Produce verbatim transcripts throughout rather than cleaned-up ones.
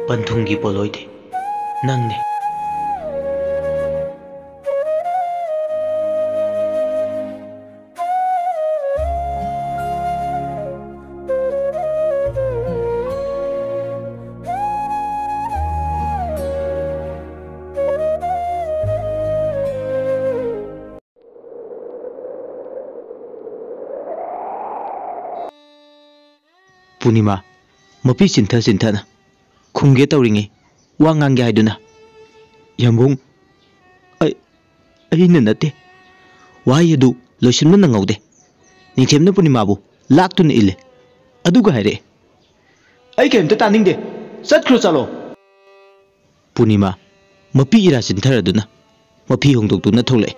ꯄꯟꯊꯨꯡꯒꯤ ꯄꯣꯠꯂꯣꯏꯗꯤ ꯅꯪꯅꯤ꯫ ꯄꯨꯔꯅꯤꯃꯥ, ꯃꯄꯤ ꯆꯤꯟꯊ ꯆꯤꯟꯊꯅ ꯈꯨꯝꯒꯦ ꯇꯧꯔꯤꯉꯩ ꯋꯥ ꯉꯥꯡꯒꯦ ꯍꯥꯏꯗꯨꯅ, "ꯌꯥꯝꯕꯨꯡ, ꯑꯩ, ꯑꯩꯅ ꯅꯠꯇꯦ꯫" ꯋꯥꯍꯩ ꯑꯗꯨ ꯂꯣꯏꯁꯤꯟꯕ ꯅꯪꯍꯧꯗꯦ꯫ ꯅꯤꯡꯊꯦꯝꯅ ꯄꯨꯔꯅꯤꯃꯥꯕꯨ ꯂꯥꯛꯇꯨꯅ ꯏꯜꯂꯦ꯫ ꯑꯗꯨꯒ ꯍꯥꯏꯔꯛꯑꯦ, "ꯑꯩ ꯀꯔꯤꯝꯇ ꯇꯥꯅꯤꯡꯗꯦ, ꯆꯠꯈ꯭ꯔꯣ ꯆꯠꯂꯣ꯫" ꯄꯨꯔꯅꯤꯃꯥ ꯃꯄꯤ ꯏꯔꯥ ꯆꯤꯟꯊꯔꯗꯨꯅ ꯃꯐꯤ ꯍꯣꯡꯗꯣꯛꯇꯨꯅ ꯊꯣꯛꯂꯛꯑꯦ꯫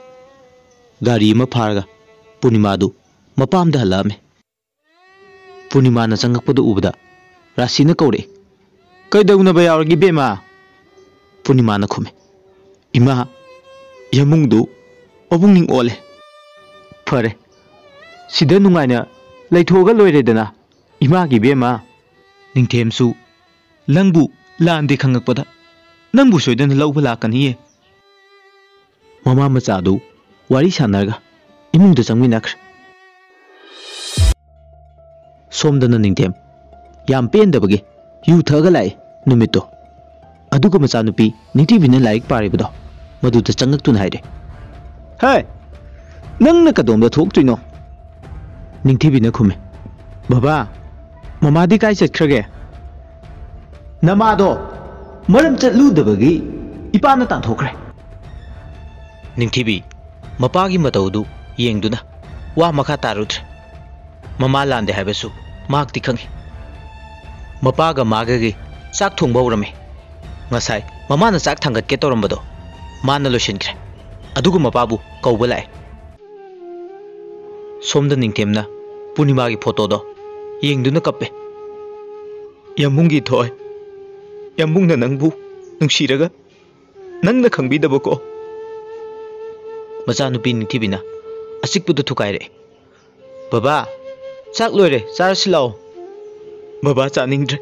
ꯒꯥꯔꯤ ꯑꯃ ꯐꯥꯔꯒ ꯄꯨꯔꯅꯤꯃꯥꯗꯨ ꯃꯄꯥꯝꯗ ꯍꯜꯂꯛꯑꯝꯃꯦ꯫ ꯄꯨꯔꯅꯤꯃꯥꯅ ꯆꯪꯉꯛꯄꯗꯨ ꯎꯕꯗ ꯔꯥꯁꯤꯅ ꯀꯧꯔꯛꯏ, "ꯀꯩꯗꯧꯅꯕ ꯌꯥꯎꯔꯒꯦ ꯏꯕꯦꯝꯃ?" ꯄꯨꯔꯅꯤꯃꯥꯅ ꯈꯨꯝꯃꯤ, "ꯏꯃꯥ, ꯌꯥꯝꯕꯨꯡꯗꯨ ꯃꯕꯨꯛꯅꯤꯡ ꯑꯣꯜꯂꯦ꯫" "ꯐꯔꯦ, ꯁꯤꯗ ꯅꯨꯡꯉꯥꯏꯅ ꯂꯩꯊꯣꯛꯑꯒ ꯂꯣꯏꯔꯦꯗꯅ, ꯏꯃꯥꯒꯤ ꯏꯕꯦꯝꯃ꯫" ꯅꯤꯡꯊꯦꯝꯁꯨ ꯅꯪꯕꯨ ꯂꯥꯟꯗꯦ ꯈꯪꯉꯛꯄꯗ ꯅꯪꯕꯨ ꯁꯣꯏꯗꯅ ꯂꯧꯕ ꯂꯥꯛꯀꯅꯤꯌꯦ꯫ ꯃꯃꯥ ꯃꯆꯥꯗꯨ ꯋꯥꯔꯤ ꯁꯥꯟꯅꯔꯒ ꯏꯃꯨꯡꯗ ꯆꯪꯃꯤꯟꯅꯈ꯭ꯔꯦ꯫ ꯁꯣꯝꯗꯅ ꯅꯤꯡꯊꯦꯝ ꯌꯥꯝ ꯄꯦꯟꯗꯕꯒꯤ ꯌꯨ ꯊꯛꯑꯒ ꯂꯥꯛꯏ ꯅꯨꯃꯤꯠꯇꯣ꯫ ꯑꯗꯨꯒ ꯃꯆꯥꯅꯨꯄꯤ ꯅꯤꯡꯊꯤꯕꯤꯅ ꯂꯥꯏꯔꯤꯛ ꯄꯥꯔꯤꯕꯗꯣ ꯃꯗꯨꯗ ꯆꯪꯉꯛꯇꯨꯅ ꯍꯥꯏꯔꯦ, "ꯍꯦ, ꯅꯪꯅ ꯀꯗꯣꯝꯗ ꯊꯣꯛꯇꯣꯏꯅꯣ?" ꯅꯤꯡꯊꯤꯕꯤꯅ ꯈꯨꯝꯃꯤ, "ꯕꯕꯥ, ꯃꯃꯥꯗꯤ ꯀꯥꯏ ꯆꯠꯈ꯭ꯔꯒꯦ?" "ꯅꯃꯥꯗꯣ ꯃꯔꯝ ꯆꯠꯂꯨꯗꯕꯒꯤ ꯏꯄꯥꯅ ꯇꯥꯟꯊꯣꯛꯈ꯭ꯔꯦ꯫" ꯅꯤꯡꯊꯤꯕꯤ ꯃꯄꯥꯒꯤ ꯃꯇꯧꯗꯨ ꯌꯦꯡꯗꯨꯅ ꯋꯥ ꯃꯈꯥ ꯇꯥꯔꯨꯗ꯭ꯔꯦ꯫ ꯃꯃꯥ ꯂꯥꯟꯗꯦ ꯍꯥꯏꯕꯁꯨ ꯃꯍꯥꯛꯇꯤ ꯈꯪꯏ꯫ ꯃꯄꯥꯒ ꯃꯥꯒꯒꯤ ꯆꯥꯛ ꯊꯣꯡꯕ ꯍꯧꯔꯝꯃꯤ꯫ ꯉꯁꯥꯏ ꯃꯃꯥꯅ ꯆꯥꯛ ꯊꯥꯡꯒꯠꯀꯦ ꯇꯧꯔꯝꯕꯗꯣ ꯃꯥꯅ ꯂꯣꯏꯁꯤꯟꯈ꯭ꯔꯦ꯫ ꯑꯗꯨꯒ ꯃꯄꯥꯕꯨ ꯀꯧꯕ ꯂꯥꯛꯑꯦ꯫ ꯁꯣꯝꯗ ꯅꯤꯡꯊꯦꯝꯅ ꯄꯨꯔꯅꯤꯃꯥꯒꯤ ꯐꯣꯇꯣꯗꯣ ꯌꯦꯡꯗꯨꯅ ꯀꯞꯄꯦ꯫ "ꯌꯥꯝꯕꯨꯡꯒꯤ ꯊꯣꯏ, ꯌꯥꯝꯕꯨꯡꯅ ꯅꯪꯕꯨ ꯅꯨꯡꯁꯤꯔꯒ ꯅꯪꯅ ꯈꯪꯕꯤꯗꯕꯀꯣ꯫" ꯃꯆꯥꯅꯨꯄꯤ ꯅꯤꯡꯊꯤꯕꯤꯅ ꯑꯆꯤꯛꯄꯗꯨ ꯊꯨꯒꯥꯏꯔꯛꯑꯦ꯫ "ꯕꯕꯥ, ꯆꯥꯛ ꯂꯣꯏꯔꯦ, ꯆꯥꯔꯁꯤ ꯂꯥꯛꯑꯣ꯫" "ꯕꯕꯥ, ꯆꯥꯅꯤꯡꯗ꯭ꯔꯦ,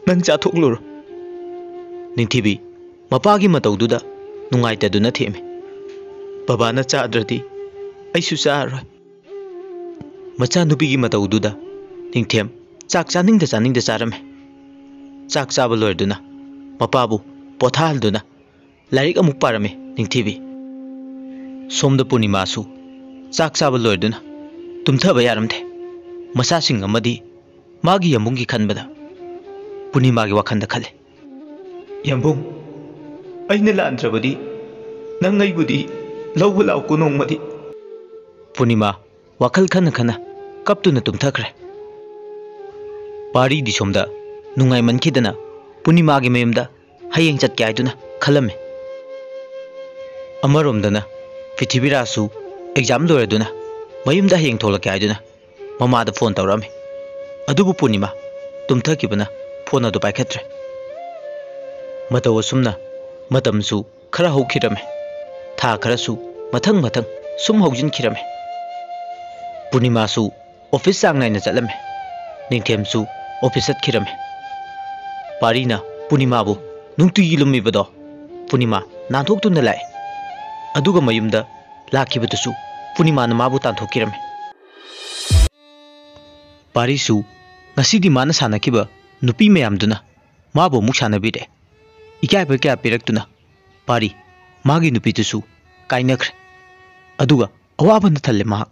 ꯅꯪ ꯆꯥꯊꯣꯛꯂꯨꯔꯣ꯫" ꯅꯤꯡꯊꯤꯕꯤ ꯃꯄꯥꯒꯤ ꯃꯇꯧꯗꯨꯗ ꯅꯨꯡꯉꯥꯏꯇꯗꯨꯅ ꯊꯦꯝꯃꯤ꯫ "ꯕꯕꯥꯅ ꯆꯥꯗ꯭ꯔꯗꯤ ꯑꯩꯁꯨ ꯆꯥꯔꯔꯣꯏ꯫" ꯃꯆꯥꯅꯨꯄꯤꯒꯤ ꯃꯇꯧꯗꯨꯗ ꯅꯤꯡꯊꯦꯝ ꯆꯥꯛ ꯆꯥꯅꯤꯡꯗ ꯆꯥꯅꯤꯡꯗ ꯆꯥꯔꯝꯃꯤ꯫ ꯆꯥꯛ ꯆꯥꯕ ꯂꯣꯏꯔꯗꯨꯅ ꯃꯄꯥꯕꯨ ꯄꯣꯊꯥꯍꯜꯗꯨꯅ ꯂꯥꯏꯔꯤꯛ ꯑꯃꯨꯛ ꯄꯥꯔꯝꯃꯤ ꯅꯤꯡꯊꯤꯕꯤ꯫ ꯁꯣꯝꯗ ꯄꯨꯔꯅꯤꯃꯥꯁꯨ ꯆꯥꯛ ꯆꯥꯕ ꯂꯣꯏꯔꯗꯨꯅ ꯇꯨꯝꯊꯕ ꯌꯥꯔꯝꯗꯦ꯫ ꯃꯆꯥꯁꯤꯡ ꯑꯃꯗꯤ ꯃꯥꯒꯤ ꯌꯥꯝꯕꯨꯡꯒꯤ ꯈꯟꯕꯗ ꯄꯨꯔꯅꯤꯃꯥꯒꯤ ꯋꯥꯈꯜꯗ ꯈꯜꯂꯤ꯫ "ꯌꯥꯝꯕꯨꯡ, ꯑꯩꯅ ꯂꯥꯟꯗ꯭ꯔꯕꯗꯤ ꯅꯪ ꯑꯩꯕꯨꯗꯤ ꯂꯧꯕ ꯂꯥꯛꯎꯀꯣ ꯅꯣꯡꯃꯗꯤ꯫" ꯄꯨꯔꯅꯤꯃꯥ ꯋꯥꯈꯜ ꯈꯟꯅ ꯈꯟꯅ ꯀꯞꯇꯨꯅ ꯇꯨꯝꯊꯈ꯭ꯔꯦ꯫ ꯄꯥꯔꯤꯗꯤ ꯁꯣꯝꯗ ꯅꯨꯡꯉꯥꯏꯃꯟꯈꯤꯗꯅ ꯄꯨꯔꯅꯤꯃꯥꯒꯤ ꯃꯌꯨꯝꯗ ꯍꯌꯦꯡ ꯆꯠꯀꯦ ꯍꯥꯏꯗꯨꯅ ꯈꯜꯂꯝꯃꯤ꯫ ꯑꯃꯔꯣꯝꯗꯅ ꯄ꯭ꯔꯤꯊꯤꯕꯤꯔꯥꯖꯁꯨ ꯑꯦꯛꯖꯥꯝ ꯂꯣꯏꯔꯗꯨꯅ ꯃꯌꯨꯝꯗ ꯍꯌꯦꯡ ꯊꯣꯛꯂꯛꯀꯦ ꯍꯥꯏꯗꯨꯅ ꯃꯃꯥꯗ ꯐꯣꯟ ꯇꯧꯔꯛꯑꯝꯃꯤ꯫ ꯑꯗꯨꯕꯨ ꯄꯨꯔꯅꯤꯃꯥ ꯇꯨꯝꯊꯈꯤꯕꯅ ꯐꯣꯟ ꯑꯗꯨ ꯄꯥꯏꯈꯠꯇ꯭ꯔꯦ꯫ ꯃꯇꯧ ꯑꯁꯨꯝꯅ ꯃꯇꯝꯁꯨ ꯈꯔ ꯍꯧꯈꯤꯔꯝꯃꯤ꯫ ꯊꯥ ꯈꯔꯁꯨ ꯃꯊꯪ ꯃꯊꯪ ꯁꯨꯝ ꯍꯧꯖꯤꯟꯈꯤꯔꯝꯃꯤ꯫ ꯄꯨꯔꯅꯤꯃꯥꯁꯨ ꯑꯣꯐꯤꯁ ꯆꯥꯡ ꯅꯥꯏꯅ ꯆꯠꯂꯝꯃꯤ꯫ ꯅꯤꯡꯊꯦꯝꯁꯨ ꯑꯣꯐꯤꯁ ꯆꯠꯈꯤꯔꯝꯃꯤ꯫ ꯄꯥꯔꯤꯅ ꯄꯨꯔꯅꯤꯃꯥꯕꯨ ꯅꯨꯡꯇꯤꯒꯤ ꯂꯨꯝꯃꯤꯕꯗꯣ ꯄꯨꯔꯅꯤꯃꯥ ꯅꯥꯟꯊꯣꯛꯇꯨꯅ ꯂꯥꯛꯏ꯫ ꯑꯗꯨꯒ ꯃꯌꯨꯝꯗ ꯂꯥꯛꯈꯤꯕꯗꯨꯁꯨ ꯄꯨꯔꯅꯤꯃꯥꯅ ꯃꯥꯕꯨ ꯇꯥꯟꯊꯣꯛꯈꯤꯔꯝꯃꯤ꯫ ꯄꯥꯔꯤꯁꯨ ꯉꯁꯤꯗꯤ ꯃꯥꯅ ꯁꯥꯟꯅꯈꯤꯕ ꯅꯨꯄꯤ ꯃꯌꯥꯝꯗꯨꯅ ꯃꯥꯕꯨ ꯑꯃꯨꯛ ꯁꯥꯟꯅꯕꯤꯔꯦ꯫ ꯏꯀꯥꯏꯕ ꯀꯌꯥ ꯄꯤꯔꯛꯇꯨꯅ ꯄꯥꯔꯤ ꯃꯥꯒꯤ ꯅꯨꯄꯤꯗꯨꯁꯨ ꯀꯥꯏꯅꯈ꯭ꯔꯦ꯫ ꯑꯗꯨꯒ ꯑꯋꯥꯕꯅ ꯊꯜꯂꯦ ꯃꯍꯥꯛ꯫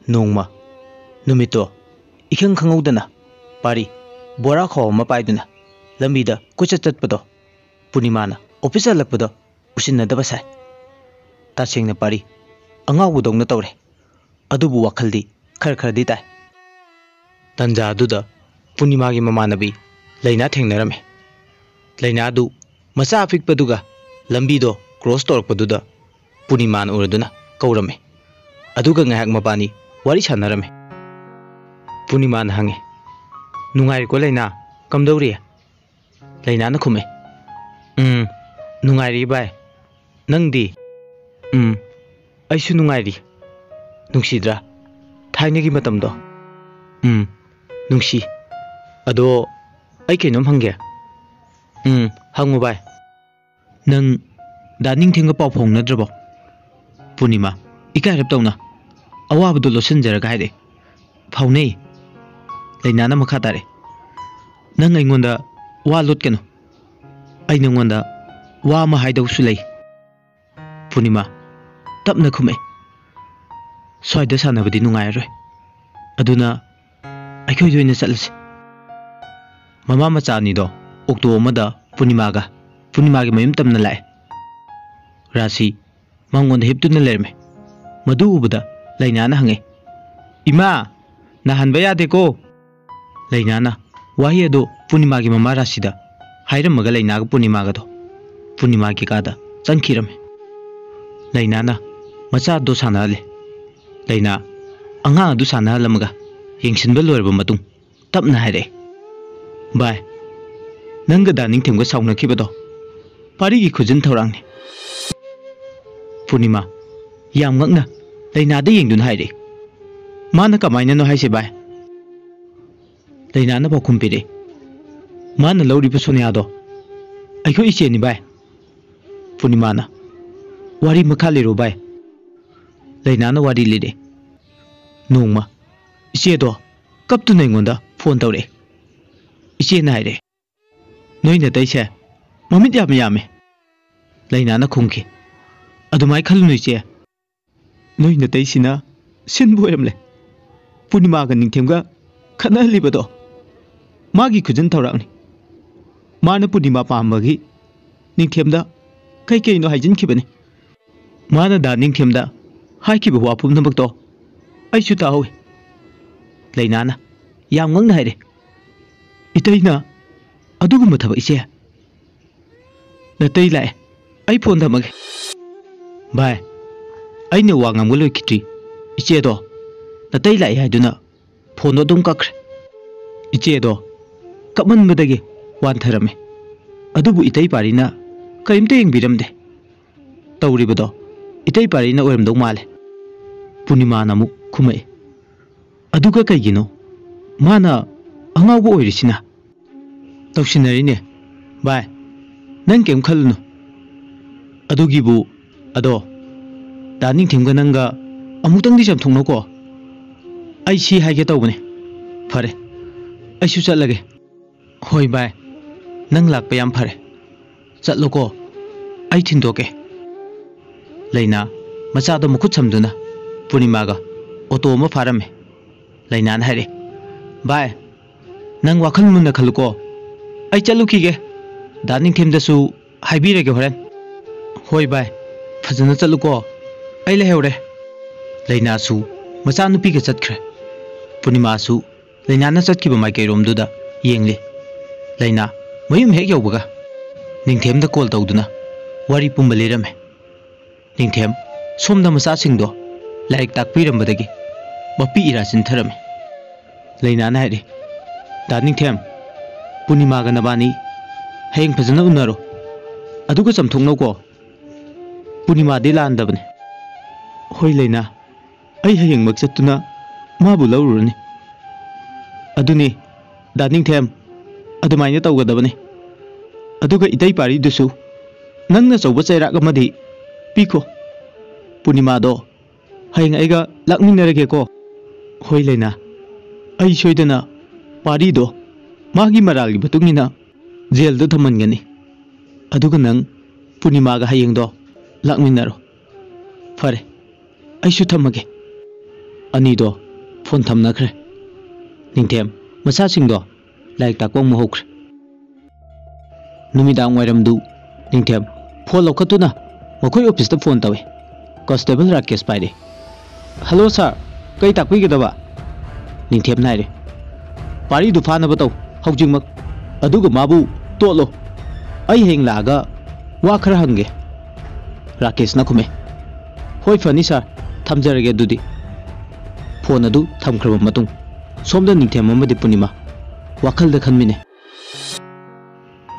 ꯅꯣꯡꯃ ꯅꯨꯃꯤꯠꯇꯣ ꯏꯈꯪ ꯈꯪꯍꯧꯗꯅ ꯄꯥꯔꯤ ꯕꯣꯔꯥ ꯈꯥꯎ ꯑꯃ ꯄꯥꯏꯗꯨꯅ ꯂꯝꯕꯤꯗ ꯀꯣꯏꯆꯠ ꯆꯠꯄꯗꯣ ꯄꯨꯔꯅꯤꯃꯥꯅ ꯑꯣꯐꯤꯁ ꯍꯜꯂꯛꯄꯗ ꯎꯁꯤꯟꯅꯗꯕ ꯁꯥꯏ꯫ ꯇꯁꯦꯡꯅ ꯄꯥꯔꯤ ꯑꯉꯥꯎꯕꯗꯧꯅ ꯇꯧꯔꯦ꯫ ꯑꯗꯨꯕꯨ ꯋꯥꯈꯜꯗꯤ ꯈꯔ ꯈꯔꯗꯤ ꯇꯥꯏ꯫ ꯇꯟꯖꯥ ꯑꯗꯨꯗ ꯄꯨꯔꯅꯤꯃꯥꯒꯤ ꯃꯃꯥꯟꯅꯕꯤ ꯂꯩꯅꯥ ꯊꯦꯡꯅꯔꯝꯃꯤ꯫ ꯂꯩꯅꯥꯗꯨ ꯃꯆꯥ ꯑꯄꯤꯛꯄꯗꯨꯒ ꯂꯝꯕꯤꯗꯣ ꯀ꯭ꯔꯣꯁ ꯇꯧꯔꯛꯄꯗꯨꯗ ꯄꯨꯔꯅꯤꯃꯥꯅ ꯎꯔꯗꯨꯅ ꯀꯧꯔꯝꯃꯤ꯫ ꯑꯗꯨꯒ ꯉꯥꯏꯍꯥꯛ ꯃꯕꯥꯅꯤ ꯋꯥꯔꯤ ꯁꯥꯟꯅꯔꯝꯃꯤ꯫ ꯄꯨꯔꯅꯤꯃꯥꯅ ꯍꯪꯉꯤ, "ꯅꯨꯡꯉꯥꯏꯔꯤꯀꯣ ꯂꯩꯅꯥ? ꯀꯝꯗꯧꯔꯤ?" ꯂꯩꯅꯥꯅ ꯈꯨꯝꯃꯤ, "ꯎꯝ, ꯅꯨꯡꯉꯥꯏꯔꯤ ꯚꯥꯏ꯫ ꯅꯪꯗꯤ?" "ꯎꯝ, ꯑꯩꯁꯨ ꯅꯨꯡꯉꯥꯏꯔꯤ꯫ ꯅꯨꯡꯁꯤꯗ꯭ꯔꯥ ꯊꯥꯏꯅꯒꯤ ꯃꯇꯝꯗꯣ?" "ꯎꯝ, ꯅꯨꯡꯁꯤ꯫ ꯑꯗꯣ ꯑꯩ ꯀꯩꯅꯣꯝ ꯍꯪꯒꯦ?" ꯎꯝ, ꯍꯪꯉꯨ ꯚꯥꯏ꯫ "ꯅꯪ ꯗꯥ ꯅꯤꯡꯊꯦꯝꯒ ꯄꯥꯎ ꯐꯥꯎꯅꯗ꯭ꯔꯕꯣ?" ꯄꯨꯔꯅꯤꯃꯥ ꯏꯀꯥꯏꯔꯞ ꯇꯧꯅ ꯑꯋꯥꯕꯗꯣ ꯂꯣꯠꯁꯤꯟꯖꯔꯒ ꯍꯥꯏꯔꯛꯑꯦ꯫ "ꯐꯥꯎꯅꯩ꯫" ꯂꯩꯅꯥꯅ ꯃꯈꯥ ꯇꯥꯔꯛꯑꯦ, "ꯅꯪ ꯑꯩꯉꯣꯟꯗ ꯋꯥ ꯂꯣꯠꯀꯅꯨ꯫ ꯑꯩ ꯅꯪꯉꯣꯟꯗ ꯋꯥ ꯑꯃ ꯍꯥꯏꯗꯧꯁꯨ ꯂꯩ꯫" ꯄꯨꯔꯅꯤꯃꯥ ꯇꯞꯅ ꯈꯨꯝꯃꯛꯑꯦ, "ꯁ꯭ꯋꯥꯏꯗ ꯁꯥꯟꯅꯕꯗꯤ ꯅꯨꯡꯉꯥꯏꯔꯔꯣꯏ, ꯑꯗꯨꯅ ꯑꯩꯈꯣꯏꯗ ꯑꯣꯏꯅ ꯆꯠꯂꯁꯤ꯫" ꯃꯃꯥ ꯃꯆꯥ ꯑꯅꯤꯗꯣ ꯑꯣꯛꯇꯣ ꯑꯃꯗ ꯄꯨꯔꯅꯤꯃꯥꯒ ꯄꯨꯔꯅꯤꯃꯥꯒꯤ ꯃꯌꯨꯝ ꯇꯝꯅ ꯂꯥꯛꯑꯦ꯫ ꯔꯥꯁꯤ ꯃꯉꯣꯟꯗ ꯍꯤꯞꯇꯨꯅ ꯂꯩꯔꯝꯃꯦ꯫ ꯃꯗꯨ ꯎꯕꯗ ꯂꯩꯅꯥꯅ ꯍꯪꯉꯦ, "ꯏꯃꯥ, ꯅꯥꯍꯟꯕ ꯌꯥꯗꯦꯀꯣ꯫" ꯂꯩꯅꯥꯅ ꯋꯥꯍꯩ ꯑꯗꯨ ꯄꯨꯔꯅꯤꯃꯥꯒꯤ ꯃꯃꯥ ꯔꯥꯁꯤꯗ ꯍꯥꯏꯔꯝꯃꯒ ꯂꯩꯅꯥꯒ ꯄꯨꯔꯅꯤꯃꯥꯒꯗꯣ ꯄꯨꯔꯅꯤꯃꯥꯒꯤ ꯀꯥꯗ ꯆꯪꯈꯤꯔꯝꯃꯤ꯫ ꯂꯩꯅꯥꯅ ꯃꯆꯥꯗꯣ ꯁꯥꯟꯅꯍꯜꯂꯦ꯫ ꯂꯩꯅꯥ ꯑꯉꯥꯡ ꯑꯗꯨ ꯁꯥꯟꯅꯍꯜꯂꯝꯃꯒ ꯌꯦꯡꯁꯤꯟꯕ ꯂꯣꯏꯔꯕ ꯃꯇꯨꯡ ꯇꯞꯅ ꯍꯥꯏꯔꯛꯑꯦ, "ꯚꯥꯏ, ꯅꯪꯒ ꯗꯥ ꯅꯤꯡꯊꯦꯝꯒ ꯁꯥꯎꯅꯈꯤꯕꯗꯣ ꯄꯥꯔꯤꯒꯤ ꯈꯨꯖꯤꯟ ꯊꯧꯔꯥꯡꯅꯤ꯫" ꯄꯨꯔꯅꯤꯃꯥ ꯌꯥꯝ ꯉꯛꯅ ꯂꯩꯅꯥꯗ ꯌꯦꯡꯗꯨꯅ ꯍꯥꯏꯔꯛꯑꯦ, "ꯃꯥꯅ ꯀꯃꯥꯏꯅꯅꯣ ꯍꯥꯏꯁꯦ ꯚꯥꯏ?" ꯂꯩꯅꯥꯅ ꯄꯥꯎꯈꯨꯝ ꯄꯤꯔꯛꯑꯦ, "ꯃꯥꯅ ꯂꯧꯔꯤꯕ ꯁꯣꯅꯤꯌꯥꯗꯣ ꯑꯩꯈꯣꯏ ꯏꯆꯦꯅꯤ ꯚꯥꯏ꯫" ꯄꯨꯔꯅꯤꯃꯥꯅ, "ꯋꯥꯔꯤ ꯃꯈꯥ ꯂꯤꯔꯣ ꯚꯥꯏ꯫" ꯂꯩꯅꯥꯅ ꯋꯥꯔꯤ ꯂꯤꯔꯦ, "ꯅꯣꯡꯃ ꯏꯆꯦꯗꯣ ꯀꯞꯇꯨꯅ ꯑꯩꯉꯣꯟꯗ ꯐꯣꯟ ꯇꯧꯔꯛꯑꯦ꯫ ꯏꯆꯦꯅ ꯍꯥꯏꯔꯦ, 'ꯅꯣꯏ ꯅꯇꯩꯁꯦ ꯃꯃꯤꯠ ꯌꯥꯝ ꯌꯥꯝꯃꯦ.'" ꯂꯩꯅꯥꯅ ꯈꯨꯝꯈꯤ, "ꯑꯗꯨꯃꯥꯏ ꯈꯜꯂꯨꯅꯨ ꯏꯆꯦ꯫ ꯅꯣꯏ ꯅꯇꯩꯁꯤꯅ ꯁꯤꯟꯕ ꯑꯣꯏꯔꯝꯂꯦ꯫ ꯄꯨꯔꯅꯤꯃꯥꯒ ꯅꯤꯡꯊꯦꯝꯒ ꯈꯠꯅꯍꯜꯂꯤꯕꯗꯣ ꯃꯥꯒꯤ ꯈꯨꯖꯤꯟ ꯊꯧꯔꯥꯡꯅꯤ꯫ ꯃꯥꯅ ꯄꯨꯔꯅꯤꯃꯥ ꯄꯥꯝꯕꯒꯤ ꯅꯤꯡꯊꯦꯝꯗ ꯀꯩ ꯀꯩꯅꯣ ꯍꯥꯏꯖꯤꯟꯈꯤꯕꯅꯤ꯫ ꯃꯥꯅ ꯗꯥ ꯅꯤꯡꯊꯦꯝꯗ ꯍꯥꯏꯈꯤꯕ ꯋꯥ ꯄꯨꯝꯅꯃꯛꯇꯣ ꯑꯩꯁꯨ ꯇꯥꯍꯧꯏ꯫" ꯂꯩꯅꯥꯅ ꯌꯥꯝ ꯉꯛꯅ ꯍꯥꯏꯔꯦ, "ꯏꯇꯩꯅ ꯑꯗꯨꯒꯨꯝꯕ ꯊꯕꯛ ꯏꯆꯦ?" "ꯅꯇꯩ ꯂꯥꯛꯑꯦ, ꯑꯩ ꯐꯣꯟ ꯊꯝꯃꯒꯦ꯫" "ꯚꯥꯏ, ꯑꯩꯅ ꯋꯥ ꯉꯥꯡꯕ ꯂꯣꯏꯈꯤꯗ꯭ꯔꯤ꯫ ꯏꯆꯦꯗꯣ ꯅꯇꯩ ꯂꯥꯛꯑꯦ ꯍꯥꯏꯗꯨꯅ ꯐꯣꯟꯗꯣ ꯑꯗꯨꯝ ꯀꯛꯈ꯭ꯔꯦ꯫ ꯏꯆꯦꯗꯣ ꯀꯞꯃꯟꯕꯗꯒꯤ ꯋꯥꯟꯊꯔꯝꯃꯦ꯫ ꯑꯗꯨꯕꯨ ꯏꯇꯩ ꯄꯥꯔꯤꯅ ꯀꯔꯤꯝꯇ ꯌꯦꯡꯕꯤꯔꯝꯗꯦ꯫ ꯇꯧꯔꯤꯕꯗꯣ ꯏꯇꯩ ꯄꯥꯔꯤꯅ ꯑꯣꯏꯔꯝꯗꯧ ꯃꯥꯜꯂꯦ꯫" ꯄꯨꯔꯅꯤꯃꯥꯅ ꯑꯃꯨꯛ ꯈꯨꯝꯃꯛꯏ, "ꯑꯗꯨꯒ ꯀꯩꯒꯤꯅꯣ ꯃꯥꯅ ꯑꯉꯥꯎꯕ ꯑꯣꯏꯔꯤꯁꯤꯅ?" "ꯇꯧꯁꯤꯟꯅꯔꯤꯅꯦ꯫ ꯚꯥꯏ, ꯅꯪ ꯀꯩꯝ ꯈꯜꯂꯨꯅꯨ꯫ ꯑꯗꯨꯒꯤꯕꯨ, ꯑꯗꯣ, ꯗꯥ ꯅꯤꯡꯊꯦꯝꯒ ꯅꯪꯒ ꯑꯃꯨꯛꯇꯪꯗꯤ ꯆꯝꯊꯣꯛꯅꯧꯀꯣ꯫ ꯑꯩ ꯁꯤ ꯍꯥꯏꯒꯦ ꯇꯧꯕꯅꯦ꯫ ꯐꯔꯦ, ꯑꯩꯁꯨ ꯆꯠꯂꯒꯦ꯫ ꯍꯣꯏ ꯚꯥꯏ, ꯅꯪ ꯂꯥꯛꯄ ꯌꯥꯝ ꯐꯔꯦ꯫ ꯆꯠꯂꯣꯀꯣ, ꯑꯩ ꯊꯤꯟꯗꯣꯛꯀꯦ꯫ ꯂꯩꯅꯥ ꯃꯆꯥꯗꯣ ꯃꯈꯨꯠ ꯁꯝꯗꯨꯅ ꯄꯨꯔꯅꯤꯃꯥꯒ ꯑꯣꯇꯣ ꯑꯃ ꯐꯥꯔꯝꯃꯦ꯫ ꯂꯩꯅꯥꯅ ꯍꯥꯏꯔꯛꯑꯦ, "ꯚꯥꯏ, ꯅꯪ ꯋꯥꯈꯜ ꯃꯨꯟꯅ ꯈꯜꯂꯨꯀꯣ꯫ ꯑꯩ ꯆꯠꯂꯨꯈꯤꯒꯦ꯫ ꯗꯥ ꯅꯤꯡꯊꯦꯝꯗꯁꯨ ꯍꯥꯏꯕꯤꯔꯒꯦ ꯍꯣꯔꯦꯟ꯫" "ꯍꯣꯏ ꯚꯥꯏ, ꯐꯖꯅ ꯆꯠꯂꯨꯀꯣ꯫ ꯑꯩ ꯂꯩꯍꯧꯔꯦ꯫" ꯂꯩꯅꯥꯁꯨ ꯃꯆꯥꯅꯨꯄꯤꯒ ꯆꯠꯈ꯭ꯔꯦ꯫ ꯄꯨꯔꯅꯤꯃꯥꯁꯨ ꯂꯩꯅꯥꯅ ꯆꯠꯈꯤꯕ ꯃꯥꯏꯀꯩꯔꯣꯝꯗꯨꯗ ꯌꯦꯡꯂꯤ꯫ ꯂꯩꯅꯥ ꯃꯌꯨꯝ ꯍꯦꯛ ꯌꯧꯕꯒ ꯅꯤꯡꯊꯦꯝꯗ ꯀꯣꯜ ꯇꯧꯗꯨꯅ ꯋꯥꯔꯤ ꯄꯨꯝꯕ ꯂꯤꯔꯝꯃꯦ꯫ ꯅꯤꯡꯊꯦꯝ ꯁꯣꯝꯗ ꯃꯆꯥꯁꯤꯡꯗꯣ ꯂꯥꯏꯔꯤꯛ ꯇꯥꯛꯄꯤꯔꯝꯕꯗꯒꯤ ꯃꯄꯤ ꯏꯔꯥ ꯆꯤꯟꯊꯔꯝꯃꯤ꯫ ꯂꯩꯅꯥꯅ ꯍꯥꯏꯔꯤ, "ꯗꯥ ꯅꯤꯡꯊꯦꯝ, ꯄꯨꯔꯅꯤꯃꯥꯒ ꯅꯕꯥꯅꯤ ꯍꯌꯦꯡ ꯐꯖꯅ ꯎꯅꯔꯣ꯫ ꯑꯗꯨꯒ ꯆꯝꯊꯣꯛꯅꯧꯀꯣ꯫ ꯄꯨꯔꯅꯤꯃꯥꯗꯤ ꯂꯥꯟꯗꯕꯅꯤ꯫" "ꯍꯣꯏ ꯂꯩꯅꯥ, ꯑꯩ ꯍꯌꯦꯡꯃꯛ ꯆꯠꯇꯨꯅ ꯃꯥꯕꯨ ꯂꯧꯔꯨꯔꯅꯤ꯫" "ꯑꯗꯨꯅꯤ, ꯗꯥ ꯅꯤꯡꯊꯦꯝ, ꯑꯗꯨꯃꯥꯏꯅ ꯇꯧꯒꯗꯕꯅꯤ꯫ ꯑꯗꯨꯒ ꯏꯇꯩ ꯄꯥꯔꯤꯗꯨꯁꯨ ꯅꯪꯅ ꯑꯆꯧꯕ ꯆꯩꯔꯥꯛ ꯑꯃꯗꯤ ꯄꯤꯈꯣ꯫ ꯄꯨꯔꯅꯤꯃꯥꯗꯣ ꯍꯌꯦꯡ ꯑꯩꯒ ꯂꯥꯛꯃꯤꯟꯅꯔꯒꯦꯀꯣ꯫" "ꯍꯣꯏ ꯂꯩꯅꯥ, ꯑꯩ ꯁꯣꯏꯗꯅ ꯄꯥꯔꯤꯗꯣ ꯃꯥꯒꯤ ꯃꯔꯥꯜꯒꯤ ꯃꯇꯨꯡ ꯏꯟꯅ ꯖꯦꯜꯗ ꯊꯝꯍꯟꯒꯅꯤ꯫ ꯑꯗꯨꯒ ꯅꯪ ꯄꯨꯔꯅꯤꯃꯥꯒ ꯍꯌꯦꯡꯗꯣ ꯂꯥꯛꯃꯤꯟꯅꯔꯣ꯫ ꯐꯔꯦ, ꯑꯩꯁꯨ ꯊꯝꯃꯒꯦ꯫" ꯑꯅꯤꯗꯣ ꯐꯣꯟ ꯊꯝꯅꯈ꯭ꯔꯦ꯫ ꯅꯤꯡꯊꯦꯝ ꯃꯆꯥꯁꯤꯡꯗꯣ ꯂꯥꯏꯔꯤꯛ ꯇꯥꯛꯄ ꯑꯃꯨꯛ ꯍꯧꯈ꯭ꯔꯦ꯫ ꯅꯨꯃꯤꯗꯥꯡ ꯋꯥꯏꯔꯝꯗꯨ ꯅꯤꯡꯊꯦꯝ ꯐꯣꯟ ꯂꯧꯈꯠꯇꯨꯅ ꯃꯈꯣꯏ ꯑꯣꯐꯤꯁꯇ ꯐꯣꯟ ꯇꯧꯏ꯫ ꯀꯣꯟꯁꯇꯦꯕꯜ ꯔꯥꯀꯦꯁ ꯄꯥꯏꯔꯦ꯫ "ꯍꯜꯂꯣ ꯁꯥꯔ, ꯀꯩ ꯇꯥꯛꯄꯤꯒꯗꯕ?" ꯅꯤꯡꯊꯦꯝꯅ ꯍꯥꯏꯔꯦ꯫ "ꯄꯥꯔꯤꯗꯨ ꯐꯥꯅꯕ ꯇꯧ ꯍꯧꯖꯤꯛꯃꯛ, ꯑꯗꯨꯒ ꯃꯥꯕꯨ ꯇꯣꯠꯂꯣ꯫ ꯑꯩ ꯍꯌꯦꯡ ꯂꯥꯛꯑꯒ ꯋꯥ ꯈꯔ ꯍꯪꯒꯦ꯫" ꯔꯥꯀꯦꯁꯅ ꯈꯨꯝꯃꯦ꯫ "ꯍꯣꯏ, ꯐꯅꯤ ꯁꯥꯔ, ꯊꯝꯖꯔꯒꯦ ꯑꯗꯨꯗꯤ꯫" ꯐꯣꯟ ꯑꯗꯨ ꯊꯝꯈ꯭ꯔꯕ ꯃꯇꯨꯡ ꯁꯣꯝꯗ ꯅꯤꯡꯊꯦꯝ ꯑꯃꯗꯤ ꯄꯨꯔꯅꯤꯃꯥ ꯋꯥꯈꯜꯗ ꯈꯟꯃꯤꯟꯅꯩ꯫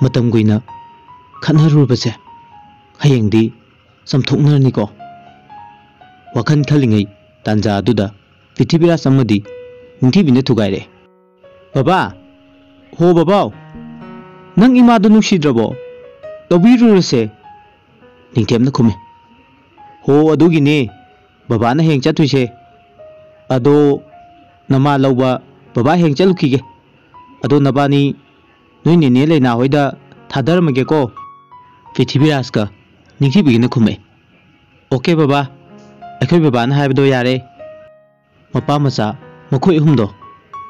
ꯃꯇꯝ ꯀꯨꯏꯅ ꯈꯠꯅꯔꯨꯔꯕꯁꯦ ꯍꯌꯦꯡꯗꯤ ꯆꯝꯊꯣꯛꯅꯔꯅꯤꯀꯣ꯫ ꯋꯥꯈꯜ ꯈꯜꯂꯤꯉꯩ ꯇꯥꯟꯖꯥ ꯑꯗꯨꯗ ꯄ꯭ꯔꯤꯊꯤꯕꯤꯔꯥꯖ ꯑꯃꯗꯤ ꯅꯤꯡꯊꯤꯕꯤꯅ ꯊꯨꯒꯥꯏꯔꯛꯑꯦ꯫ "ꯕꯕꯥ! ꯍꯣ ꯕꯕꯥꯎ!" "ꯅꯪ ꯏꯃꯥꯗꯣ ꯅꯨꯡꯁꯤꯗ꯭ꯔꯕꯣ? ꯂꯧꯕꯤꯔꯨꯔꯁꯦ," ꯅꯤꯡꯊꯦꯝꯅ ꯈꯨꯝꯃꯤ꯫ "ꯍꯣ, ꯑꯗꯨꯒꯤꯅꯦ ꯕꯕꯥꯅ ꯍꯌꯦꯡ ꯆꯠꯇꯣꯏꯁꯦ꯫ ꯑꯗꯣ ꯅꯃꯥ ꯂꯧꯕ ꯕꯕꯥ ꯍꯌꯦꯡ ꯆꯠꯂꯨꯈꯤꯒꯦ꯫ ꯑꯗꯣ ꯅꯕꯥꯅꯤ ꯅꯣꯏ ꯅꯦꯅꯦ ꯂꯩꯅꯥ ꯍꯣꯏꯗ ꯊꯥꯗꯔꯝꯃꯒꯦꯀꯣ," ꯄ꯭ꯔꯤꯊꯤꯕꯤꯔꯥꯖꯀ ꯅꯤꯡꯊꯤꯕꯤꯒꯅ ꯈꯨꯝꯃꯛꯑꯦ꯫ "ꯑꯣꯀꯦ ꯕꯕꯥ, ꯑꯩꯈꯣꯏ ꯕꯕꯥꯅ ꯍꯥꯏꯕꯗꯣ ꯌꯥꯔꯦ꯫" ꯃꯄꯥ ꯃꯆꯥ ꯃꯈꯣꯏ ꯑꯍꯨꯝꯗꯣ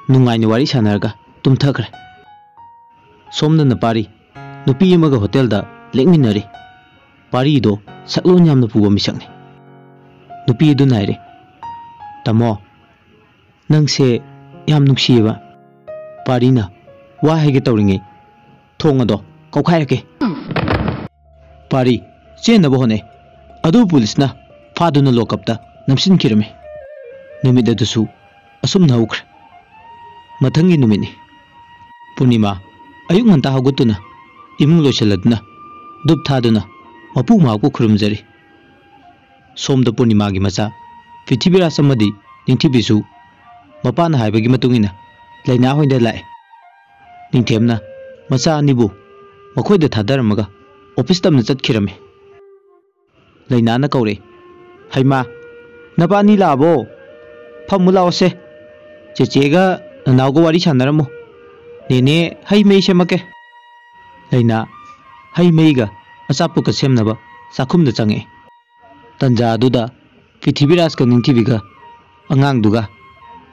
ꯅꯨꯡꯉꯥꯏꯅ ꯋꯥꯔꯤ ꯁꯥꯟꯅꯔꯒ ꯇꯨꯝꯊꯈ꯭ꯔꯦ꯫ ꯁꯣꯝꯗꯅ ꯄꯥꯔꯤ ꯅꯨꯄꯤ ꯑꯃꯒ ꯍꯣꯇꯦꯜꯗ ꯂꯦꯛꯃꯤꯟꯅꯔꯤ꯫ ꯄꯥꯔꯤꯗꯣ ꯁꯛꯂꯣꯟ ꯌꯥꯝꯅ ꯄꯨꯕ ꯃꯤꯁꯛꯅꯤ꯫ ꯅꯨꯄꯤ ꯑꯗꯨꯅ ꯍꯥꯏꯔꯦ, "ꯇꯥꯃꯣ, ꯅꯪꯁꯦ ꯌꯥꯝ ꯅꯨꯡꯁꯤꯌꯦꯕ꯫" ꯄꯥꯔꯤꯅ ꯋꯥ ꯍꯥꯏꯒꯦ ꯇꯧꯔꯤꯉꯩ ꯊꯣꯡ ꯑꯗꯣ ꯀꯧꯈꯥꯏꯔꯛꯀꯦ꯫ ꯄꯥꯔꯤ ꯆꯦꯟꯅꯕ ꯍꯣꯠꯅꯩ꯫ ꯑꯗꯨꯕꯨ ꯄꯨꯂꯤꯁꯅ ꯐꯥꯗꯨꯅ ꯂꯣꯀꯞꯇ ꯅꯝꯁꯤꯟꯈꯤꯔꯝꯃꯤ꯫ ꯅꯨꯃꯤꯠ ꯑꯗꯨꯁꯨ ꯑꯁꯨꯝꯅ ꯍꯧꯈ꯭ꯔꯦ꯫ ꯃꯊꯪꯒꯤ ꯅꯨꯃꯤꯠꯅꯤ꯫ ꯄꯨꯔꯅꯤꯃꯥ ꯑꯌꯨꯛ ꯉꯟꯇꯥ ꯍꯧꯒꯠꯇꯨꯅ ꯏꯃꯨꯡ ꯂꯣꯏꯁꯤꯜꯂꯗꯨꯅ ꯙꯨꯞ ꯊꯥꯗꯨꯅ ꯃꯄꯨ ꯃꯍꯥꯛꯄꯨ ꯈꯨꯔꯨꯝꯖꯔꯤ꯫ ꯁꯣꯝꯗ ꯄꯨꯔꯅꯤꯃꯥꯒꯤ ꯃꯆꯥ ꯄ꯭ꯔꯤꯊꯤꯕꯤꯔꯥꯖ ꯑꯃꯗꯤ ꯅꯤꯡꯊꯤꯕꯤꯁꯨ ꯃꯄꯥꯅ ꯍꯥꯏꯕꯒꯤ ꯃꯇꯨꯡ ꯏꯟꯅ ꯂꯩꯅꯥ ꯍꯣꯏꯗ ꯂꯥꯛꯑꯦ꯫ ꯅꯤꯡꯊꯦꯝꯅ ꯃꯆꯥ ꯑꯅꯤꯕꯨ ꯃꯈꯣꯏꯗ ꯊꯥꯗꯔꯝꯃꯒ ꯑꯣꯐꯤꯁ ꯇꯝꯅ ꯆꯠꯈꯤꯔꯝꯃꯤ꯫ ꯂꯩꯅꯥꯅ ꯀꯧꯔꯦ, "ꯍꯩꯃꯥ, ꯅꯕꯥꯅꯤ ꯂꯥꯛꯑꯕꯣ? ꯐꯝꯃꯨ ꯂꯥꯛꯑꯣꯁꯦ꯫ ꯆꯦꯆꯦꯒ ꯅꯅꯥꯎꯒ ꯋꯥꯔꯤ ꯁꯥꯟꯅꯔꯝꯃꯨ꯫ ꯅꯦꯅꯦ ꯍꯩ ꯃꯍꯤ ꯁꯦꯝꯃꯛꯀꯦ꯫" ꯂꯩꯅꯥ ꯍꯩ ꯃꯍꯤꯒ ꯑꯆꯥꯄꯣꯠꯀ ꯁꯦꯝꯅꯕ ꯆꯥꯛꯈꯨꯝꯗ ꯆꯪꯉꯛꯑꯦ꯫ ꯇꯟꯖꯥ ꯑꯗꯨꯗ ꯄ꯭ꯔꯤꯊꯤꯕꯤꯔꯥꯖꯀ ꯅꯤꯡꯊꯤꯕꯤꯒ ꯑꯉꯥꯡꯗꯨꯒ,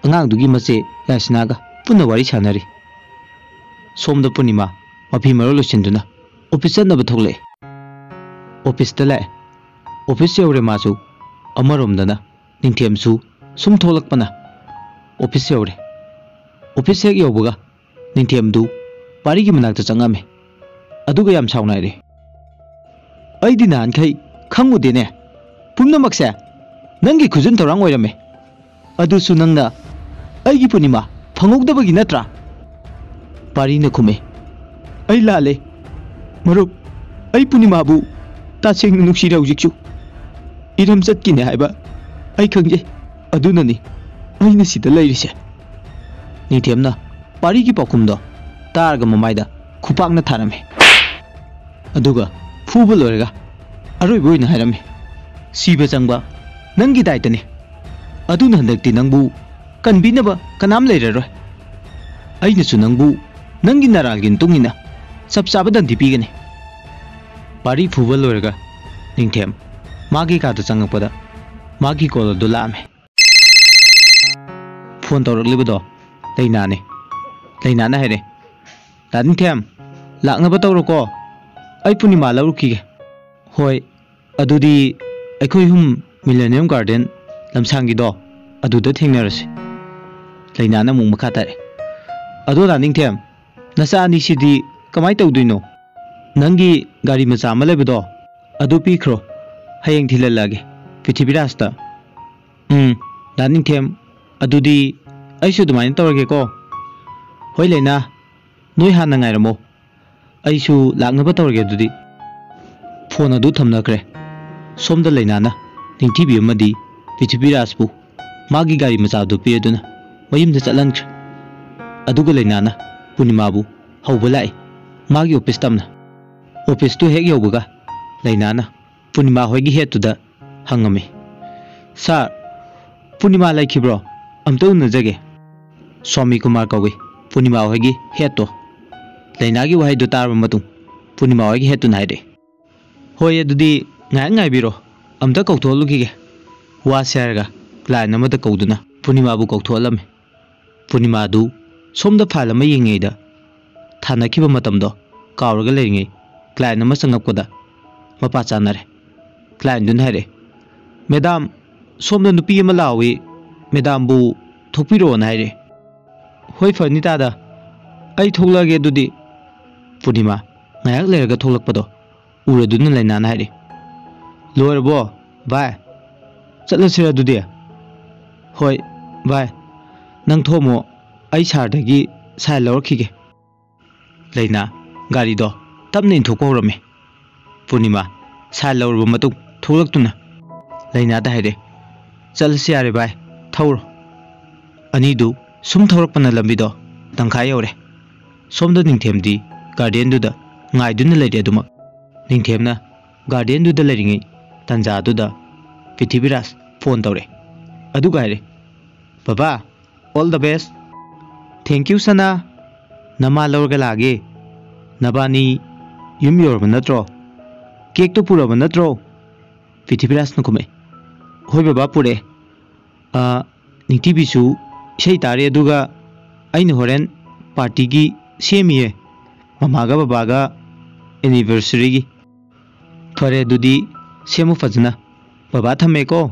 ꯑꯉꯥꯡꯗꯨꯒꯤ ꯃꯆꯦ ꯌꯥꯏꯁꯅꯥꯒ ꯄꯨꯟꯅ ꯋꯥꯔꯤ ꯁꯥꯟꯅꯔꯤ꯫ ꯁꯣꯝꯗ ꯄꯨꯔꯅꯤꯃꯥ ꯃꯐꯤ ꯃꯔꯣꯜ ꯂꯣꯏꯁꯤꯟꯗꯨꯅ ꯑꯣꯐꯤꯁ ꯆꯠꯅꯕ ꯊꯣꯛꯂꯛꯑꯦ꯫ ꯑꯣꯐꯤꯁꯇ ꯂꯥꯛꯑꯦ꯫ ꯑꯣꯐꯤꯁ ꯌꯧꯔꯦ ꯃꯥꯁꯨ꯫ ꯑꯃꯔꯣꯝꯗꯅ ꯅꯤꯡꯊꯦꯝꯁꯨ ꯁꯨꯝ ꯊꯣꯛꯂꯛꯄꯅ ꯑꯣꯐꯤꯁ ꯌꯧꯔꯦ꯫ ꯑꯣꯐꯤꯁ ꯍꯦꯛ ꯌꯧꯕꯒ ꯅꯤꯡꯊꯦꯝꯗꯨ ꯄꯥꯔꯤꯒꯤ ꯃꯅꯥꯛꯇ ꯆꯪꯉꯝꯃꯦ꯫ ꯑꯗꯨꯒ ꯌꯥꯝ ꯁꯥꯎꯅ ꯍꯥꯏꯔꯦ, "ꯑꯩꯗꯤ ꯅꯍꯥꯟꯈꯩ ꯈꯪꯉꯨꯗꯦꯅꯦ꯫ ꯄꯨꯝꯅꯃꯛꯁꯦ ꯅꯪꯒꯤ ꯈꯨꯖꯤꯟ ꯊꯧꯔꯥꯡ ꯑꯣꯏꯔꯝꯃꯦ꯫ ꯑꯗꯨꯁꯨ ꯅꯪꯅ ꯑꯩꯒꯤ ꯄꯨꯔꯅꯤꯃꯥ ꯐꯪꯍꯧꯗꯕꯒꯤ ꯅꯠꯇ꯭ꯔꯥ?" ꯄꯥꯔꯤꯅ ꯈꯨꯝꯃꯦ, "ꯑꯩ ꯂꯥꯜꯂꯦ꯫ ꯃꯔꯨꯞ, ꯑꯩ ꯄꯨꯔꯅꯤꯃꯥꯕꯨ ꯇꯁꯦꯡꯅ ꯅꯨꯡꯁꯤꯔꯦ ꯍꯧꯖꯤꯛꯁꯨ꯫ ꯏꯔꯝꯆꯠꯀꯤꯅꯦ ꯍꯥꯏꯕ ꯑꯩ ꯈꯪꯖꯩ꯫ ꯑꯗꯨꯅꯅꯤ ꯑꯩꯅ ꯁꯤꯗ ꯂꯩꯔꯤꯁꯦ꯫" ꯅꯤꯡꯊꯦꯝꯅ ꯄꯥꯔꯤꯒꯤ ꯄꯥꯎꯈꯨꯝꯗꯣ ꯇꯥꯔꯒ ꯃꯃꯥꯏꯗ ꯈꯨꯄꯥꯛꯅ ꯊꯥꯔꯝꯃꯤ꯫ ꯑꯗꯨꯒ ꯐꯨꯕ ꯂꯣꯏꯔꯒ ꯑꯔꯣꯏꯕ ꯑꯣꯏꯅ ꯍꯥꯏꯔꯝꯃꯤ, "ꯁꯤꯕ ꯆꯪꯕ ꯅꯪꯒꯤ ꯗꯥꯏꯇꯅꯤ꯫ ꯑꯗꯨꯅ ꯍꯟꯗꯛꯇꯤ ꯅꯪꯕꯨ ꯀꯟꯕꯤꯅꯕ ꯀꯅꯥꯝ ꯂꯩꯔꯔꯣꯏ꯫ ꯑꯩꯅꯁꯨ ꯅꯪꯕꯨ ꯅꯪꯒꯤ ꯅꯔꯥꯜꯒꯤ ꯃꯇꯨꯡ ꯏꯟꯅ ꯆꯞ ꯆꯥꯕ ꯗꯟꯗꯤ ꯄꯤꯒꯅꯤ"꯫ ꯄꯥꯔꯤ ꯐꯨꯕ ꯂꯣꯏꯔꯒ ꯅꯤꯡꯊꯦꯝ ꯃꯥꯒꯤ ꯀꯥꯗ ꯆꯪꯉꯛꯄꯗ ꯃꯥꯒꯤ ꯀꯣꯜ ꯑꯗꯨ ꯂꯥꯛꯑꯝꯃꯦ꯫ ꯐꯣꯟ ꯇꯧꯔꯛꯂꯤꯕꯗꯣ ꯂꯩꯅꯥꯅꯦ꯫ ꯂꯩꯅꯥꯅ ꯍꯥꯏꯔꯦ, "ꯗꯥ ꯅꯤꯡꯊꯦꯝ, ꯂꯥꯛꯅꯕ ꯇꯧꯔꯣꯀꯣ, ꯑꯩ ꯄꯨꯔꯅꯤꯃꯥ ꯂꯧꯔꯨꯈꯤꯒꯦ"꯫ "ꯍꯣꯏ, ꯑꯗꯨꯗꯤ ꯑꯩꯈꯣꯏ ꯑꯍꯨꯝ ꯃꯤꯂꯦꯅꯤꯌꯝ ꯒꯥꯔꯗꯦꯟ ꯂꯝꯁꯥꯡꯒꯤꯗꯣ ꯑꯗꯨꯗ ꯊꯦꯡꯅꯔꯁꯤ"꯫ ꯂꯩꯅꯥꯅ ꯑꯃꯨꯛ ꯃꯈꯥ ꯇꯥꯔꯛꯑꯦ, "ꯑꯗꯣ ꯗꯥ ꯅꯤꯡꯊꯦꯝ, ꯅꯆꯥ ꯑꯅꯤꯁꯤꯗꯤ ꯀꯃꯥꯏ ꯇꯧꯗꯣꯏꯅꯣ? ꯅꯪꯒꯤ ꯒꯥꯔꯤ ꯃꯆꯥ ꯑꯃ ꯂꯩꯕꯗꯣ ꯑꯗꯨ ꯄꯤꯈ꯭ꯔꯣ, ꯍꯌꯦꯡ ꯊꯤꯜꯍꯜꯂꯛꯑꯒꯦ ꯄ꯭ꯔꯤꯊꯤꯕꯤꯔꯥꯖꯇ"꯫ "ꯎꯝ, ꯗꯥ ꯅꯤꯡꯊꯦꯝ, ꯑꯗꯨꯗꯤ ꯑꯩꯁꯨ ꯑꯗꯨꯃꯥꯏꯅ ꯇꯧꯔꯒꯦꯀꯣ"꯫ "ꯍꯣꯏ ꯂꯩꯅꯥ, ꯅꯣꯏ ꯍꯥꯟꯅ ꯉꯥꯏꯔꯝꯃꯣ, ꯑꯩꯁꯨ ꯂꯥꯛꯅꯕ ꯇꯧꯔꯒꯦ ꯑꯗꯨꯗꯤ"꯫ ꯐꯣꯟ ꯑꯗꯨ ꯊꯝꯅꯈ꯭ꯔꯦ꯫ ꯁꯣꯝꯗ ꯂꯩꯅꯥꯅ ꯅꯤꯡꯊꯤꯕꯤ ꯑꯃꯗꯤ ꯄ꯭ꯔꯤꯊꯤꯕꯤꯔꯥꯖꯄꯨ ꯃꯥꯒꯤ ꯒꯥꯔꯤ ꯃꯆꯥꯗꯨ ꯄꯤꯔꯗꯨꯅ ꯃꯌꯨꯝꯗ ꯆꯠꯍꯟꯈ꯭ꯔꯦ꯫ ꯑꯗꯨꯒ ꯂꯩꯅꯥꯅ ꯄꯨꯔꯅꯤꯃꯥꯕꯨ ꯍꯧꯕ ꯂꯥꯛꯏ, ꯃꯥꯒꯤ ꯑꯣꯐꯤꯁ ꯇꯝꯅ꯫ ꯑꯣꯐꯤꯁꯇꯨ ꯍꯦꯛ ꯌꯧꯕꯒ ꯂꯩꯅꯥꯅ ꯄꯨꯔꯅꯤꯃꯥ ꯍꯣꯏꯒꯤ ꯍꯦꯠꯇꯨꯗ ꯍꯪꯉꯝꯃꯤ, "ꯁꯥꯔ, ꯄꯨꯔꯅꯤꯃꯥ ꯂꯩꯈꯤꯕ꯭ꯔꯣ? ꯑꯝꯇ ꯎꯅꯖꯒꯦ"꯫ "ꯁ꯭ꯋꯥꯃꯤ ꯀꯨꯃꯥꯔ ꯀꯧꯏ, ꯄꯨꯔꯅꯤꯃꯥ ꯍꯣꯏꯒꯤ ꯍꯦꯠꯇꯣ"꯫ ꯂꯩꯅꯥꯒꯤ ꯋꯥꯍꯩꯗꯨ ꯇꯥꯔꯕ ꯃꯇꯨꯡ ꯄꯨꯔꯅꯤꯃꯥ ꯍꯣꯏꯒꯤ ꯍꯦꯠꯇꯨꯅ ꯍꯥꯏꯔꯛꯏ, "ꯍꯣꯏ, ꯑꯗꯨꯗꯤ ꯉꯥꯏꯍꯥꯛ ꯉꯥꯏꯕꯤꯔꯣ, ꯑꯝꯇ ꯀꯧꯊꯣꯛꯍꯜꯂꯨꯈꯤꯒꯦ"꯫ ꯋꯥꯁꯦ ꯍꯥꯏꯔꯒ ꯀ꯭ꯂꯥꯏꯟ ꯑꯃꯗ ꯀꯧꯗꯨꯅ ꯄꯨꯔꯅꯤꯃꯥꯕꯨ ꯀꯧꯊꯣꯛꯍꯜꯂꯝꯃꯤ꯫ ꯄꯨꯔꯅꯤꯃꯥꯗꯨ ꯁꯣꯝꯗ ꯐꯥꯏꯜ ꯑꯃ ꯌꯦꯡꯉꯤꯉꯩꯗ ꯊꯥꯅꯈꯤꯕ ꯃꯇꯝꯗꯣ ꯀꯥꯎꯔꯒ ꯂꯩꯔꯤꯉꯩ ꯀ꯭ꯂꯥꯏꯟ ꯑꯃ ꯆꯪꯉꯛꯄꯗ ꯃꯄꯥ ꯆꯥꯅꯔꯦ꯫ ꯀ꯭ꯂꯥꯏꯟꯗꯨꯅ ꯍꯥꯏꯔꯛꯑꯦ, "ꯃꯦꯗꯥꯝ, ꯁꯣꯝꯗ ꯅꯨꯄꯤ ꯑꯃ ꯂꯥꯛꯍꯧꯏ, ꯃꯦꯗꯥꯝꯕꯨ ꯊꯣꯛꯄꯤꯔꯛꯑꯣꯅ ꯍꯥꯏꯔꯛꯑꯦ"꯫ "ꯍꯣꯏ, ꯐꯅꯤ ꯇꯥꯗ, ꯑꯩ ꯊꯣꯛꯂꯛꯑꯒꯦ ꯑꯗꯨꯗꯤ"꯫ ꯄꯨꯔꯅꯤꯃꯥ ꯉꯥꯏꯍꯥꯛ ꯂꯩꯔꯒ ꯊꯣꯛꯂꯛꯄꯗꯣ ꯎꯔꯗꯨꯅ ꯂꯩꯅꯥꯅ ꯍꯥꯏꯔꯛꯏ, "ꯂꯣꯏꯔꯕꯣ ꯚꯥꯏ? ꯆꯠꯂꯁꯤꯔ ꯑꯗꯨꯗꯤ?" "ꯍꯣꯏ ꯚꯥꯏ, ꯅꯪ ꯊꯣꯛꯑꯝꯃꯣ, ꯑꯩ ꯁꯥꯔꯗꯒꯤ ꯁꯥꯏꯟ ꯂꯧꯔꯛꯈꯤꯒꯦ"꯫ ꯂꯩꯅꯥ ꯒꯥꯔꯤꯗꯣ ꯇꯞꯅ ꯏꯟꯊꯣꯛꯄ ꯍꯧꯔꯝꯃꯤ꯫ ꯄꯨꯔꯅꯤꯃꯥ ꯁꯥꯏꯟ ꯂꯧꯔꯕ ꯃꯇꯨꯡ ꯊꯣꯛꯂꯛꯇꯨꯅ ꯂꯩꯅꯥꯗ ꯍꯥꯏꯔꯦ, "ꯆꯠꯂꯁꯤ ꯌꯥꯔꯦ ꯚꯥꯏ, ꯊꯧꯔꯣ"꯫ ꯑꯅꯤꯗꯨ ꯁꯨꯝ ꯊꯧꯔꯛꯄꯅ ꯂꯝꯕꯤꯗꯣ ꯇꯪꯈꯥꯏ ꯌꯧꯔꯦ꯫ ꯁꯣꯝꯗ ꯅꯤꯡꯊꯦꯝꯗꯤ ꯒꯥꯔꯗꯦꯟꯗꯨꯗ ꯉꯥꯏꯗꯨꯅ ꯂꯩꯔꯦ ꯑꯗꯨꯃꯛ꯫ ꯅꯤꯡꯊꯦꯝꯅ ꯒꯥꯔꯗꯦꯟꯗꯨꯗ ꯂꯩꯔꯤꯉꯩ ꯇꯥꯟꯖꯥꯗꯨꯗ ꯄ꯭ꯔꯤꯊꯤꯕꯤꯔꯥꯖ ꯐꯣꯟ ꯇꯧꯔꯦ꯫ ꯑꯗꯨꯒ ꯍꯥꯏꯔꯦ, "ꯕꯕꯥ, all the best꯫ Thank you, ꯁꯅꯥ꯫ ꯅꯃꯥ ꯂꯧꯔꯒ ꯂꯥꯛꯑꯒꯦ꯫ ꯅꯕꯥꯅꯤ ꯌꯨꯝ ꯌꯧꯔꯕ ꯅꯠꯇ꯭ꯔꯣ? ꯀꯦꯛꯇꯣ ꯄꯨꯔꯕ ꯅꯠꯇ꯭ꯔꯣ?" ꯄ꯭ꯔꯤꯊꯤꯕꯤꯔꯥꯖꯅ ꯈꯨꯝꯃꯛꯑꯦ, "ꯍꯣꯏ ꯕꯕꯥ, ꯄꯨꯔꯛꯑꯦ꯫ ꯑ, ꯅꯤꯡꯊꯤꯕꯤꯁꯨ ꯏꯁꯩ ꯇꯥꯔꯤ, ꯑꯗꯨꯒ ꯑꯩꯅ ꯍꯣꯔꯦꯟ ꯄꯥꯔꯇꯤꯒꯤ ꯁꯦꯝꯃꯤꯌꯦ, ꯃꯃꯥꯒ ꯕꯕꯥꯒ ꯑꯦꯅꯤꯚꯔꯁꯔꯤꯒꯤ꯫ ꯐꯔꯦ, ꯑꯗꯨꯗꯤ ꯁꯦꯝꯃꯨ ꯐꯖꯅ꯫ ꯕꯕꯥ, ꯊꯝꯃꯦꯀꯣ꯫"